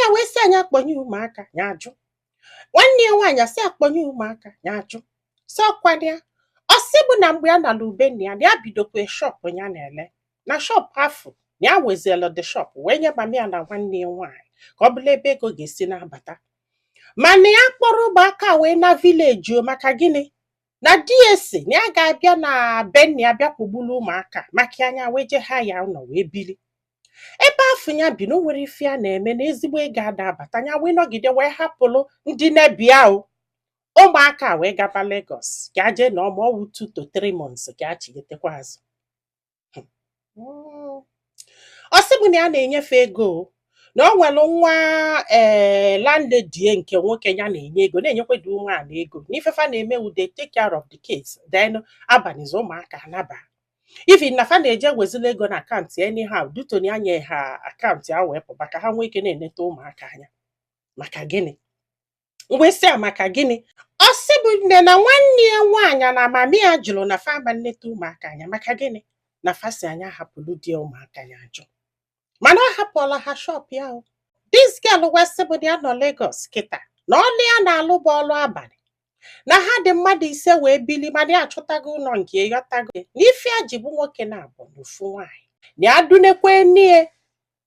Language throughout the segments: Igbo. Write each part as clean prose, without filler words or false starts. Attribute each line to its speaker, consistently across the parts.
Speaker 1: Ya wee sị anyị akpọnye ụmụaka ya, ajụ. Nwanne ya nwaanyị asị akpọnye ụmụaka ya, ajụ. Sị ọkwana ya, ọ sị bụ na mgbe ya nala ube nna ya, na ya bidokwa shop ya na-ele na shop afụ, na ya wezielu the shop wee nye mami ya na nwanne ya nwaanyị ka ọ bụla ebe ego ga-esi na-abata. Mana ya kpọrọ ụmụaka wee na village o. Maka gịnị? Na di ya si na ya ga-abịa na be nna ya bịa kwugbulu ụmụaka maka anya, wee jee ha ya ụlọ wee bili ebe afọ ya bi, na o nwere ife a na-eme na ezigbo ego ada abata. Ya wee nọgide wee hapụrụ ndị nebia o ụmụaka wee gaba Lagos ka a jee na ọma ọwụ 2 to 3 months ka a chigetekwa azụ. Ọ sị bụ na ya na-enyefe ego o, na o nwere nwa ee landlady nke nwoke ya na-enye ego, na-enyekwa dị umeala ego n'ifefa na-eme ude, take care of the kids, then abanizi ụmụaka anaba. Even na fa na-eje wezila ego na account anyhow due to na ya nye ha account ya wee pụ maka ha nwee ike na-eneta ụmụaka anya. Maka gịnị? Mgbe sị a, maka gịnị? Ọ sị bụ nne na nwanne ya nwaanyị na mami ya jụrụ na fa ama nneta ụmụaka anya. Maka gịnị? Na fa si anya hapụrụ di ya ụmụaka ya, ajụ. Mana ọ hapụọla ha shop ya o. This girl wee sị bụ na ya nọ Lagos kịta, na ọlụ ya na-alụ bụ ọlụ abalị, na ha dị mmadụ 5 wee bili, mana ya achọtago ụlọ nke yọtago na ife ya ji bụ nwoke na-abụ na ofu nwaanyị, na ya dunekwe nne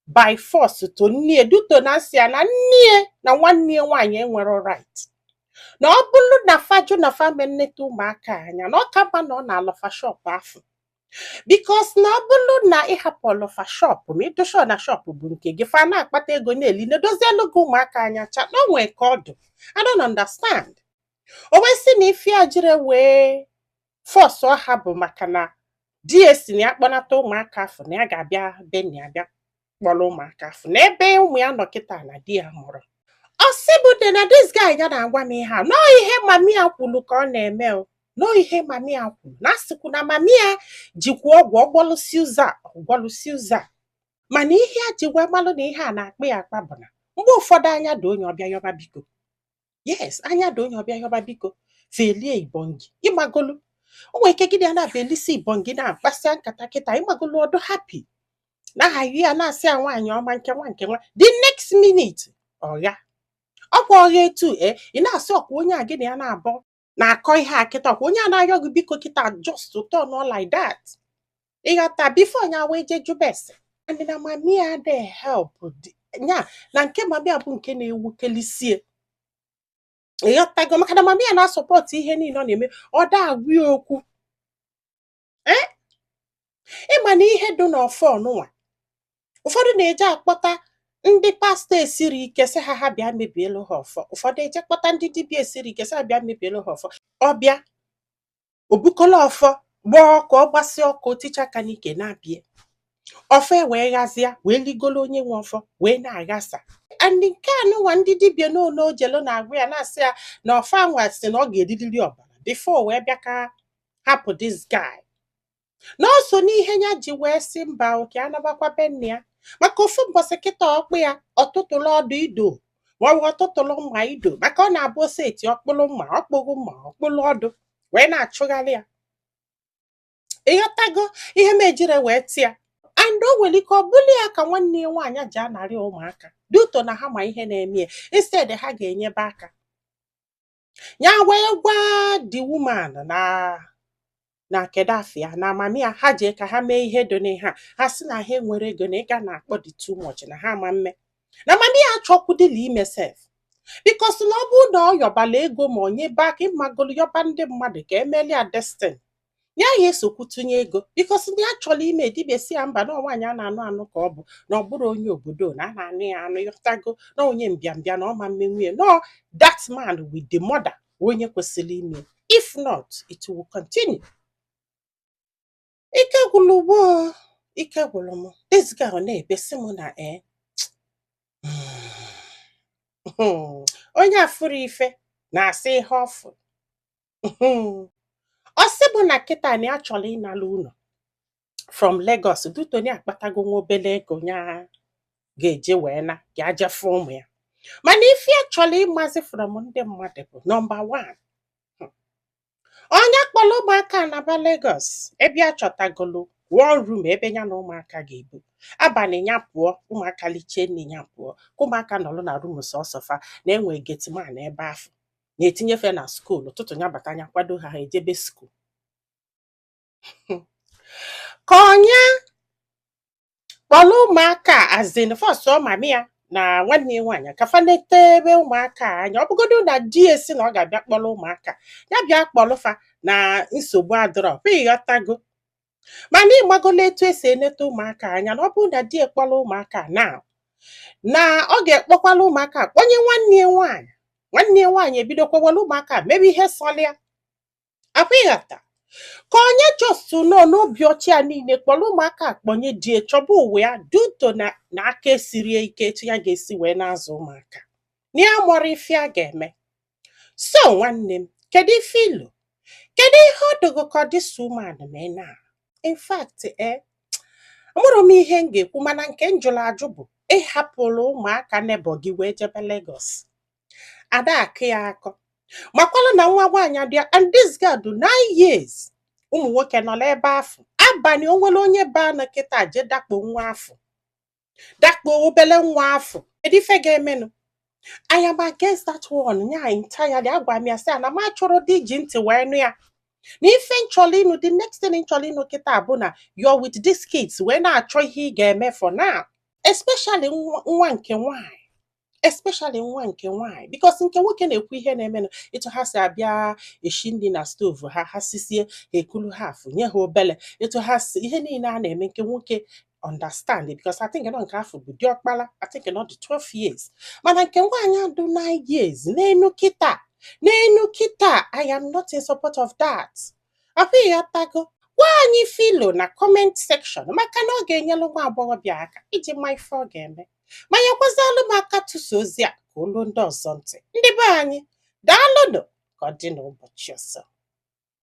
Speaker 1: by force to nne due to na nsị ya na nne na nwanne ya nwaanyị enwero right, na ọ bụrụ na fajụ na fame nneta ụmụaka anya, na ọ ka mma na ọ na-alọfa shop afụ, because na ọ bụrụ na ịhapụ ọlọfa shop ma ịdosho na shop bụ nke gị, fa na-akpata ego na-eli na-edozielu gị ụmụaka anya cha na o nwee ka ọ dụ. I don't understand. O wee sị na ife a jire wee force ha bụ maka na di ya si na ya kpọnata ụmụaka afọ, na ya ga-abịa be na ya bịa kpọrọ ụmụaka afọ na ebe ụmụ ya nọ kịta na di ya mụrụ. Ọ sị bụ dị na this guy ya na-agwa m ihe a nọọ ihe mami ya kwuru ka ọ na-eme o, nọọ ihe mami ya kwuru, na asịkwu na mami ya jikwa ọgwụ ọgbọlụsi ụzọ a, ọgbọlụsi ụzọ a. Mana ihe a ji wee malụ na ihe a na-akpa ya akpa bụ na mgbe ụfọdụ anya dị onye ọbịa yọba biko, yes, anya dị onye ọbịa yọba biko, felie ibongi ịgbagolu. O nwere ike gịnị ya na-abịa elisi ibongi na-akpasịa nkata kịta ịgbagolu ọdụ happy na ahaghị ya, na-asị ya nwaanyị ọma, nke nwa nke nwa, the next minute ọgha ọkwa ọgha etu e ị na-asị ọkwa onye a gị na ya na-abọ na-akọ ihe a kịta, ọkwa onye a na-ayọ gị biko kịta, just turn on like that. Ịghọta? Before nya wee jee jụba ese and na mami ya dey help nya na nke mami ya bụ nke na-ewukelisie. Ịghọtago? Maka na mami ya na-asupport ihe niile ọ na-eme, ọ da agwa ya okwu. Ee, ịma na ihe dị n'ọfọ ọnụnwa, ụfọdụ na-eje akpọta ndị pastọ esiri ike sị ha ha bịa mebielu ha ọfọ. Ụfọdụ eje kpọta ndị dibịa esiri ike sị ha bịa mebielu ha ọfọ. Ọbịa obukọla ọfọ gbaa ọkụ, ọ gbasịa ọkụ, ticha aka n'ike na-abịa ọfọ e wee ghazịa wee ligolo onye nwe ọfọ wee na-aghasa. And nke anụnwa ndị dibịa n'ụlọ ojelu na-agwa ya, na-asị ya na ọfọ anwa sị na ọ ga-eririri ọbara before wee bịa ka hapụ this guy, na o so n'ihe ya ji wee sị mba oke anabakwa be nne ya. Maka ofu mbọsị kịta ọkpụ ya ọtụtụlụ ọdụ ido maọbụ ọtụtụlụ mma ido, maka ọ na-abụ ose eti ọkpụlụ mma, ọkpụghụ mma, ọkpụlụ ọdụ wee na-achụgharị ya. Ịghọtago ihe mejire wee tịa? And o nwere ike ọ bụrụ ya ka nwanne ya nwaanyị ji anarị ụmụaka due to na ha ma ihe na-eme ya, instead ha ga-enyebe aka ya. Wee gwa the woman na kedu afịa na mami ya, ha jee ka ha mee ihe dị n'ihe a. Ha sị na ha enwere ego, na ịga na-akpọ dị too much, na ha ama mme na mami ya achọkwudịla ime sef, because na ọ bụrụ na ọ yọbala ego ma ọ nyebe aka ịmagolu yọba ndị mmadụ ka emeli ya destin ya, ya esokwu tụnye ego, because na ya chọrọ ime. Dibịa si ya mba, na nwaanyị a na-anụ anụ ka ọ bụ, na ọ bụrụ onye obodo na a na-anụ ya anụ. Yọtago? Na onye mbịambịa na ọma mmenwu ya, no, that man with the mother onye kwesịrị ime. If not, it will continue. Ike gwụrụ ugbo, ike gwụrụ m. This girl na-ebesi m na ee, onye afụrụ ife na-asị ihe ọfụ. Ọ sị bụ na kịta na ya chọrọ ịnala ụlọ from Lagos due to na akpatago nwa obele ego ya ga-eje wee na ga jefe ụmụ ya. Mana ife ya chọrọ ịmazi from ndị mmadụ bụ number one, onye kpọrọ ụmụaka naba Lagos ebe a chọtagolo One room ebe ya na ụmụaka ga-ebu. Abalị ya pụọ, ụmụaka lichie nne, ya pụọ, ka ụmụaka nọrọ na room sọsọ fa, na-enwe gateman ebe afọ, na-etinyefe na school. Ụtụtụ ya bata, ya kwado ha, ha ejebe school. Ka ọnya kpọrọ ụmụaka azin first, ọ mami ya na nwanne ya nwaanyị ka fa nete ebe ụmụaka a anya. Ọ bụgodo na di esi na ọ ga-abịa kpọrọ ụmụaka, ya bịa kpọrọ fa na nsogbu adọrọ ịghọtago. Mana ịgbagola etu esi eneta ụmụaka anya, na ọ bụrụ na di ekpọrọ ụmụaka na ọ ga-ekpọkwala ụmụaka kpọnye nwanne ya nwaanyị, nwanne ya nwaanyị ebidokwa were ụmụaka mebe ihe sọlịa akwa. Ịghọta ka onye just nọ n'obi ọcha ya niile kpọrọ ụmụaka kpọnye die, chọba ụwa ya duto na aka esirie ike etu ya ga-esi wee na-azụ ụmụaka, na ya mụrụ ife a ga-eme. So nwanne m, kedu ife ilu? Kedu ihe ọ dogo ka ọ dị woman mee na? In fact, amụrụ m ihe m ga-ekwu, mana nke m jụrụ ajụ bụ ịhapụrụ ụmụaka nebo gị wee jebe Lagos. Ada akụ ya akọ makwalụ na nwa nwaanyị dị, and this girl dị 9 years. Ụmụ nwoke nọ n'ebe afọ abalị. O nwere onye baa na kịta je dakpo nwa afọ, dakpo obele nwa afọ, kedu ife ga-emenụ? I am against that one nya entirely. Agwa m ya sị na m achọrọ dị iji ntị wee nụ ya na ife nchọrọ ịnụ. The next thing nchọrọ ịnụ kịta bụ na you're with these kids wee na-achọ ihe ị ga-eme for now, especially nwa nke nwanyị, especially nwa nke nwaanyị, because nke nwoke na-ekwu ihe na-emenụ, etu ha si abịa eshi nri na stove ha, ha sisie, ha ekulu half nye ha obele, etu ha si ihe niile a na-eme. Nke nwoke understand, because I think nọ nke afọ bụ diọkpala. I think nọ dị 12 years, mana nke nwaanyị adụ 9 years n'enu kịta, n'enu kịta. I am not in support of that. Afọ ịghọtago? Gwa anyị filo na comment section, maka na ọ ga-enyelu nwa agbọghọbịa aka iji ma ife ọ ga-eme, ma nyekwazịalụ m aka tụsa ozi a ka olu ndị ọzọ ntị. Ndị be anyị, daalụnụ. Ka ọ dị n'ụbọchị ọzọ.